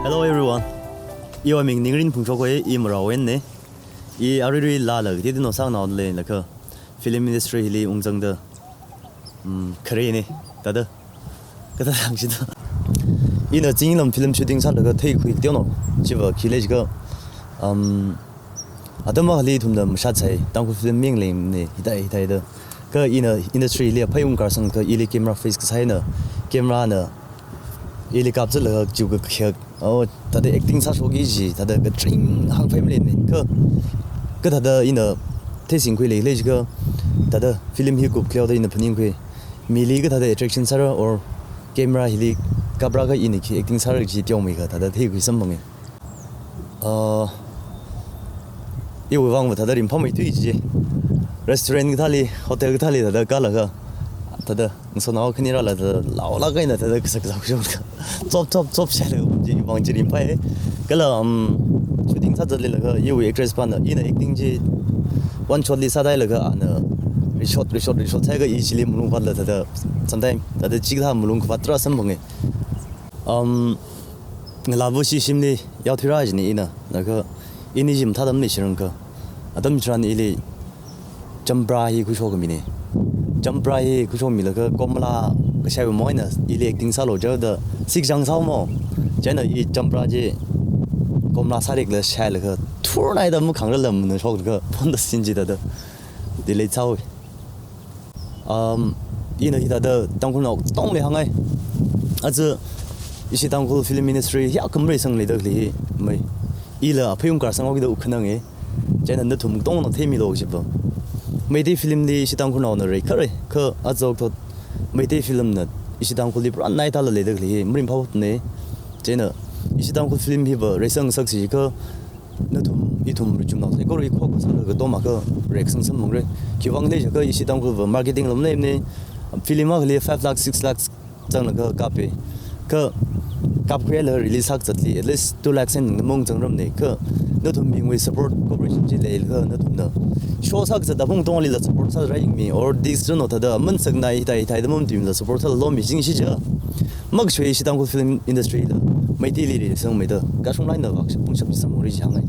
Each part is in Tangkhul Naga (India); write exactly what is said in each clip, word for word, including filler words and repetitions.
Hello everyone. Iwui ming Ningrin Phungshok hoi, i Marawen ne. I aruirui lala kati dino sang nao le laka film industry hili ungzangda. Um, khare ne. Tada. Kata thang shida. Ina Zinglam film shooting sālaga theikhui kati no. Chiva khile jiga. Um, atam akhali ithumda mashat sai, Tangkhul film ming lem ne, hitai hitai da. Kha ina industry li aphei ungkar sang kha ili camera face kasā na, camera na, ili kap zatlaga chiu ka khek. Oh, tada acting sāshok kaji, tada katring hāngphai malen ne. Kha, kha tada ina theisingkhui lei lei jiga, tada film hi kup khleo da ina phaningkhui. Mili kathāda attraction sāra or camera hili kaprā kha ina khi acting sāra kaji teomeikha tada theikhui samphanga. Ah, iwui vangva tada ringphāmeithui ji. Restaurant kathāli, hotel kathāli tada kālaga, tada ngasotnao khani rāla tada laolaga ina tada kasak kasak shokka. Chop chop chop shailaga ji vang ji ringphāi. Kala, um, shooting sāzatlilaga iwui actress pana ina acting ji one shot li sāthailaga ana reshot reshot reshot sāhaiakha i chili malung khuilaga tada sometime tada chikathā malung khuitarā samphanga. Um, ngalāva shimli yaothuira jina ina, laga ini jim thādam ni shirang kha. Atam chitharan ili Champra hi khuishok khamina. Champra hi khuishokmilaga Komla kashai mo ina ili acting sālu jihaoda sikjang sāmo. Chieina i Champra ji Komla sāriklaga shailaga thurnaida makhangrarla mana shoklaga phonda scene ji tada delay sāhaowa. Um, ina hithāda Tangkhulnao katongli hāngngai. Aja ishi Tangkhul film industry hi akhama reisang leida khalei hi mai. Ila aphei ungkar sanghaokida wuk khananga. Chieina nathum katongna theimilu jiva. Meitei film li ishi Tangkhulnaona reikhare, kha aja thot Meitei film na ishi Tangkhulli pura naitala leida khalei hi maringphāpapna. Chieina ishi Tangkhul film hiva reisang saksi kha nathum, ithum richumnao saikora khokha sālaga toma kha reisang samphangra. Khiwuivang le jiakha ishi Tangkhulva marketing lam leimana. Film akhali five lakh, six lakh zanglaga kapi. Kha kapkhuilaga release sākazatli at least two lakhs eina maungzangramna. Kha nathumbingwui support cooperation chi leilaga nathumna show sākazat apong katonglila support sāra yangmi or this no tada mansaknai hitai hitai da mamatuimila support sālu mi jingshi ja. Makashoi ishi Tangkhul film industry la Meiteili reisangmeida kashung laina vak shapung shap samuri jihangai.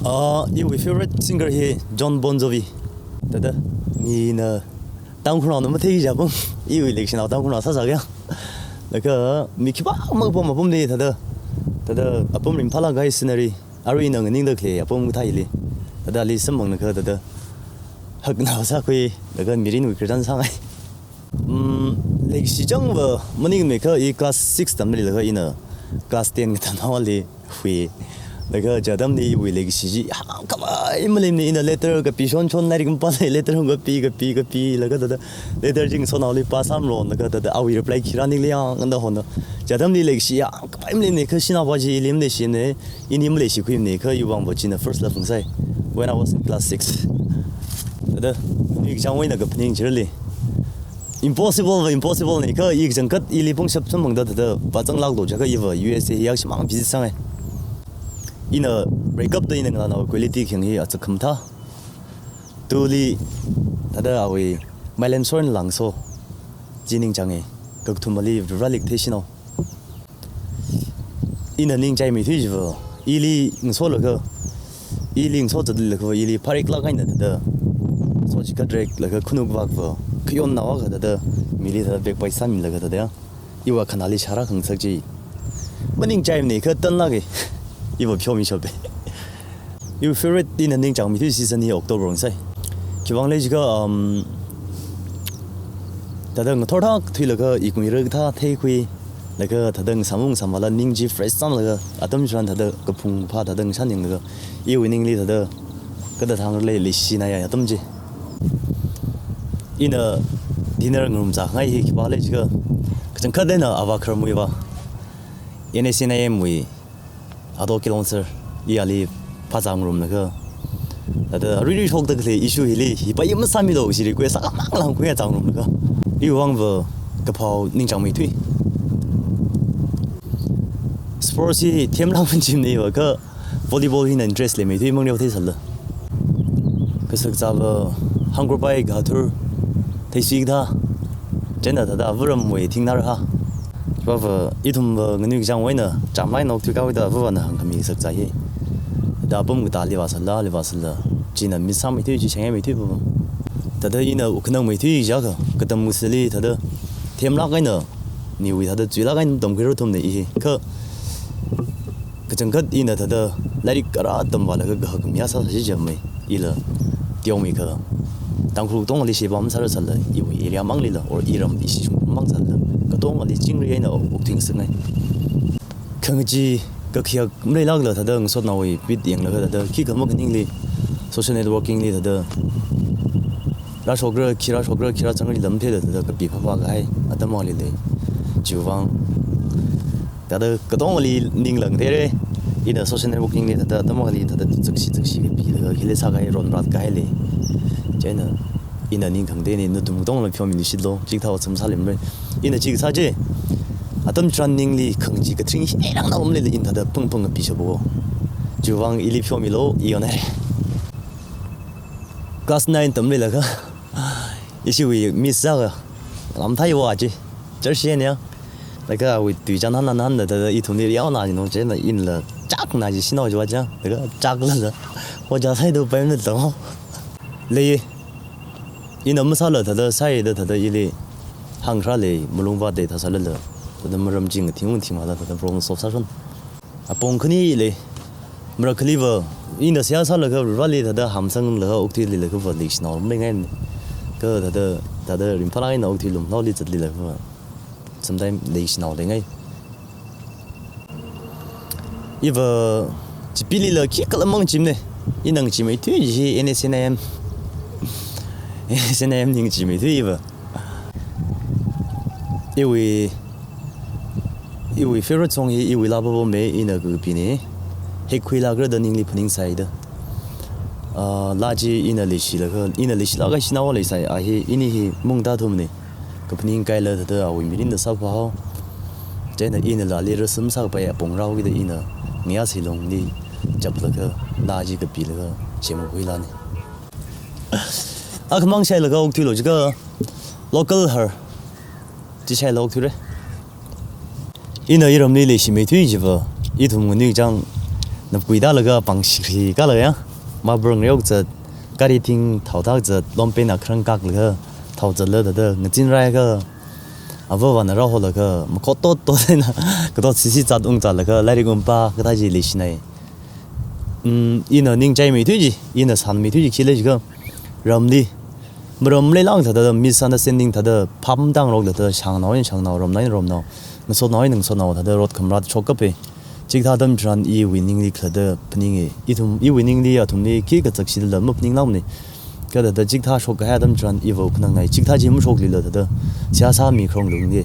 Ah, iwui favorite singer hi Jon Bon Jovi. Tada, mina Tangkhulnaona mathei japung, iwui leikashinao Tangkhulnao sāsā kya. Laga mi khipākha makapam apamli tada, tada apam ringphālāk kahai scenery, arui ina nganingda khalei apam kathāli. Tada ali samphanglaga tada haknao sākhui, laga mirinwui khararchan sāngai. Um, leikashi changva maningmei kha i class six tamlilaga ina class ten katamnaoli hui. Laga chi atamli iwui leikashi chi hāngkhavai maleimana, ina letter kapi shon shon lairik mapālei, letter hung kapi, kapi, kapi, laga tada letter chi ngasotnaoli pāsāmron, laga tada awui reply khi rānikli yangda hona. Chi atamli leikashi hāngkhavai maleimana, kha shanaova chi ili maleishina, ini maleishikhuimana, kha iwui vangva china first love ngasai. When I was in class six. Tada, ini kachangwui eina kaphaning chili. Impossible va impossible na, kha i kachangkhat ili pangshap samphangda tada pāzanglāklu jiakha iva U S A hi yak shimān visit sāngai. Ina break up da ina ngalānao quality khayang hi achak khamathā. Tuli tada awui Mailen Sorin Langso chi ningchānga. Kakathumali Vareli kathei shinao. Ina ningchaimeithui jiva, ili ngasolaga, ili ngasozatlaga, ili phāriklāk eina tada, so chikatreklaga khanuk vakva, khayonnaova kha tada, mili tada backbite sāmilaga tada, iwui khanāli shāra khangasak chi maningchaimana, kha tanlāka, iva pheomishapa. Iwui favorite ina ningchāngmeithui season hi October ngasai. Khiwuivang le jiakha, um, tada ngathor thak thuilaga i kungri kathā theikhui, laga tada ngasam ngasam vala ning chi fresh sāmlaga, atam chitharan tada kaphung phā tada ngashan yanglaga, iwui ningli tada kathā thang lei leishinaya atam chi. Ina dinner ngarumzangai hi khipā le jiakha, kachangkhat eina ava khararmuiva, N S C N I M wui Ato Kilongser, i ali phāzangngarumlaga, tada aruirui shokda khalei issue hili, hi pai masāmilu kaji request sākhamang lang khuya zangngarumlaga, iwui vangva kaphao ningchāngmeithui. Sports hi themlāk manchimana iva, kha volleyball hina interest leimeithui mangreo theisāla. Kasakzāva hāngkurpai gathur theisui kathā, chieina tada avaramwui thingnarhā. Vava, ithumva nganui kachangwui eina, chāmlāk eina okthui khavai thāda vavana hāngkhami sakzā hi. Da apam katāli vāsāla, li vāsāla. China missāmeithui, chi shāngmeithui vava. Thāda ina khanangmeithui jiakha, katam ngasāli thāda, themlāk eina, niwui thāda chuilāk eina tamkhuira athumna i hi. Kha, kachangkhat ina thāda, lairik kharā tamvālaga kahak mi sāsā chi jamei. Ila, teomeikha, Tangkhul katongali sheba masāra sāla, iwui area manglila, or iram ishi shungmang sāla, katongali chingri eina okthui ngasakngai. Khangachee kakhayak maleilākla thāda ngasotnaowui bit yanglaga thāda khikha makhaningli social networking li thāda rāshokra, khi rāshokra, khi rāzangra lam thāda thāda kapi phāphā kahai atam akhali lei. Chiwuivang thāda katongali ninglang thāre. Ina social networking li thāda atam akhali thāda zakshi zakshi kapilaga khili sākahai ronrat kahai lei. Chieina ina ningkhangda ni nathum katongla pheomilu shitlo, chikathā otsak masālemre. Ina chi kasā chi, atam chitharan ningli khangachee katharing hi eina ngarānao maleila ina thāda pāng pāng kapi shapko. Chiwuivang ili pheomilu, i on hai. Class nine tamleilaga, ishiwui miss sākha, lamthai wa chi, church nia. Laga awui tui chānhan hanhan da thāda ithumli yaona jino chieina inla chakna chi shinao jiva cha. Laga chaklala, ojā saido paimna tong. Lei, ina masāla thāda sāi da thāda ili hāngra lei, malung vāda thāsālala. Thāda maram chi ngathing ngathing mala thāda problem solve sāshon. Apong khani lei, marakhaliva, ina seihā sālaga, rivali thāda hamsanglaga, okthuililaga va leishinao maleingai. Kha thāda, thāda ringphālāk eina okthuilumnaoli zatlilaga va, sometime leishinao leingai. Iva, chipilila khikhala mang chimne, ina ngacheemeithui chi N S N I M. N S N I M ning ngacheemeithui iva. Iwui, iwui favorite song hi iwui laa pāpāme ina kapine. Hekhuilākra da ningli phaningsāi da. Ah, laa chi ina leishilaga, ina leishilāka shanao leisai, a hi, ini hi mungda thumne. Kaphaning kaila thāda awui mirinda sāphā hao. Chieina ina laali rāsam sāpai apong rāhaoki da ina ngayā silongli chaplaga, laa chi kapilaga, shemkhui laane. Akhamang shailaga okthuilu jiakha local har chi shaila okthuire. Ina iramli leishimeithui jiva, ithum nganui kachang napkui tālaga pāngshikri kālaga ya. Marble ngareo kazat, gari thing thao thak zat, lompen akhrang kaklaga, thao zatla thāda, ngazin raiakha, avāvana rāholaga, makhot tot tot eina, katot sisi zat ungzatlaga, lairik ungpā, kathā chi leishinai. Mm, ina ningchaimeithui chi, ina sānmeithui chi, khi lei jiakha, ramli. Maram leilāng thāda, misunderstanding thāda, phaptāngarokla thāda, shangnao eina shangnao, ramnao eina ramnao, ngasotnao eina ngasotnao thāda, rot khamrat shokkape. Chikathā atam chitharan iwui ningli khalatta phaninge. Ithum, iwui ningli athumli khi kazakshilala maphaninglākmane. Kha thāda chikathā shokkahai atam chitharan iva khanangngai. Chikathā chi mashoklila thāda, seihā sāmi khrong lungli.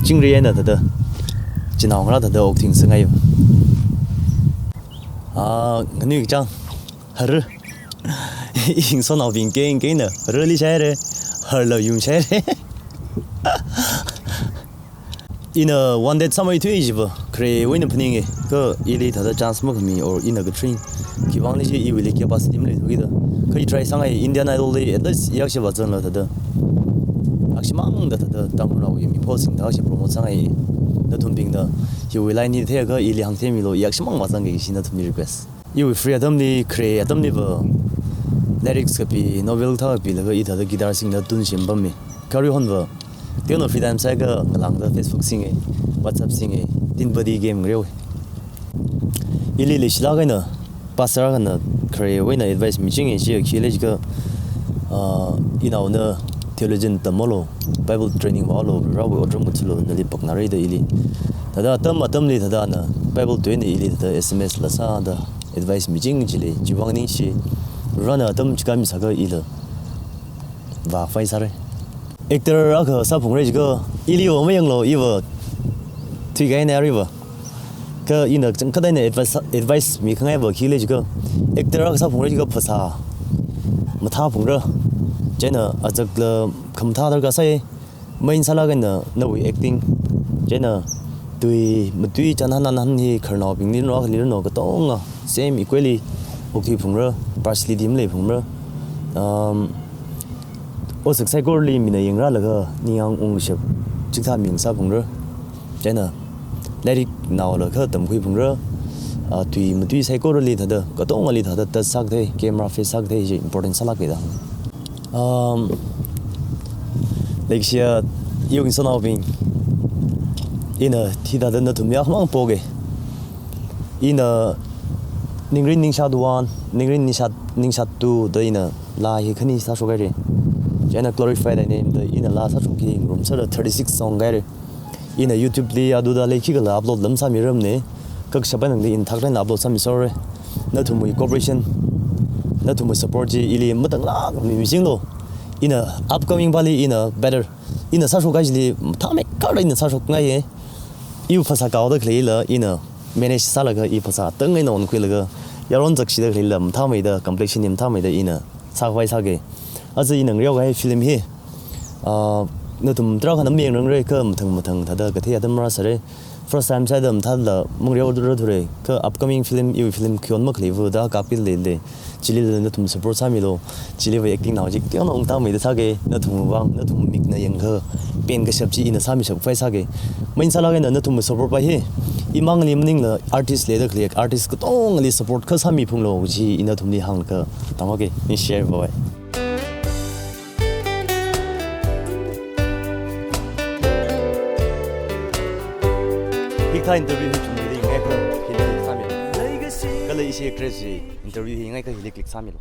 Chingri eina thāda, chinaongarā thāda okthui ngasakngai. Ah, nganui kachang. Har. Ing sonaobing keng keng na. Harli shaire. Harla yum shaire. Ina one date sāmeithui jiva, kharewui eina phaninge, kha ili thāda chance makhami or ina kathring. Khiwuivang li chi iwuili capacity maleithuki da. Kha i try sāngai Indian Idol li at least yakshiva zangla thāda. Akshimang da thāda Tangkhulnaowui mipho singda akshi promote sāngai. Nathumbingna, hiwui line hi theiakha ili hāngthemilo, akshimang vāzangki kaji nathumli request. Iwui free atamli, khare atamliva, lyrics kapi, novel thā kapilaga i thāda guitar singda tune sem pammi. Kha aruihonva, teo no free time sāakha ngalāngda Facebook singe, WhatsApp singe, TeenPaddy game ngareowe. Ili leishilāk eina, pastor akhana kharewui eina advice michinge, chi khi lei jiakha, ah, inaona theologian tamlu, Bible training vālu, Varewui otram ngathālu, nali paknare da ili. Thāda atam atamli thāda ana, Bible tuina ili thāda S M S la sāda, advice miching chili, chiwuivang ningshi, Varena atam chika misāakha ila vākhavai sāre. Actor akha sāphungre jiakha, ili o mayanglu, iva thuikahaina aruiva. Kha ina kachangkhat eina advice, advice mikhangaiva khi lei jiakha, actor akha sāphungre jiakha phasā mathāphungra. Chieina azakla khamathā darkar sai, main sālāk eina nawui acting. Chieina tui, matui chānhan hanhan hi khararnaobingli no, akhali no katonga same equally okthuiphungra, partiality maleiphungra. Um, otsak saikorali mina yangrālaga ningyāng ungshap chikathā mi ngasāphungra. Chieina lairik naolaga tamkhui phungra, ah, tui matui saikorali thāda, katongali thāda, touch sākathei, camera face sākathei chi important sālāka da. Um, leikashiya iwui ngasānaobing, ina hithāda nathumli akhamang poke. Ina ningrin ningshat one, ningrin ningshat, ningshat two da ina laa hi khani sāshokhaira. Chieina Glorify Thy Name da ina laa sāshok hi ngarumsāda thirty-six song kahaira. Ina YouTube li aduda lei khikhala upload lam sāmirarmana. Kha kashap eina tangda ina thakren la upload sāmiserra. Nathumwui cooperation, nathumwui support chi ili matanglāk mimi jinglu. Ina upcoming pali ina better, ina sāshok kahai chili mathāmeikharda ina sāshokngaiya. Iwui phasā kaoda khaleila ina manage sālaga, i phasā tang eina onkhuilaga, yaron zakshida khaleila mathāmeida, completion hi mathāmeida ina sākhavai sāke. Aja ina ngareo kahai film hi, ah, nathum tarākhana mayangrangrai kha mathang mathang thāda kathei atam rāsāra. First time sāda mathāla mangareorarthura, kha upcoming film, iwui film khayon makhaleiva da kapil leile. Chilila nathum support sāmilu. Chiliva acting nao chi kayākha mathāmeida sāke, nathumwui vang, nathum mikna yangakha pen kashap chi ina sāmishapkhavai sāke. Main sālāk eina nathumwui support pa hi, imangli maningla artist leida khalei artist katongali support kha sāmiphunglu chi ina nathumli hāngkatang, okay, ningshiya, bye bye. Hikathā interview hi chungmeida yangakha hili click sāmilu. Kala ishi crazy interview hi yangakha hili click sāmilu.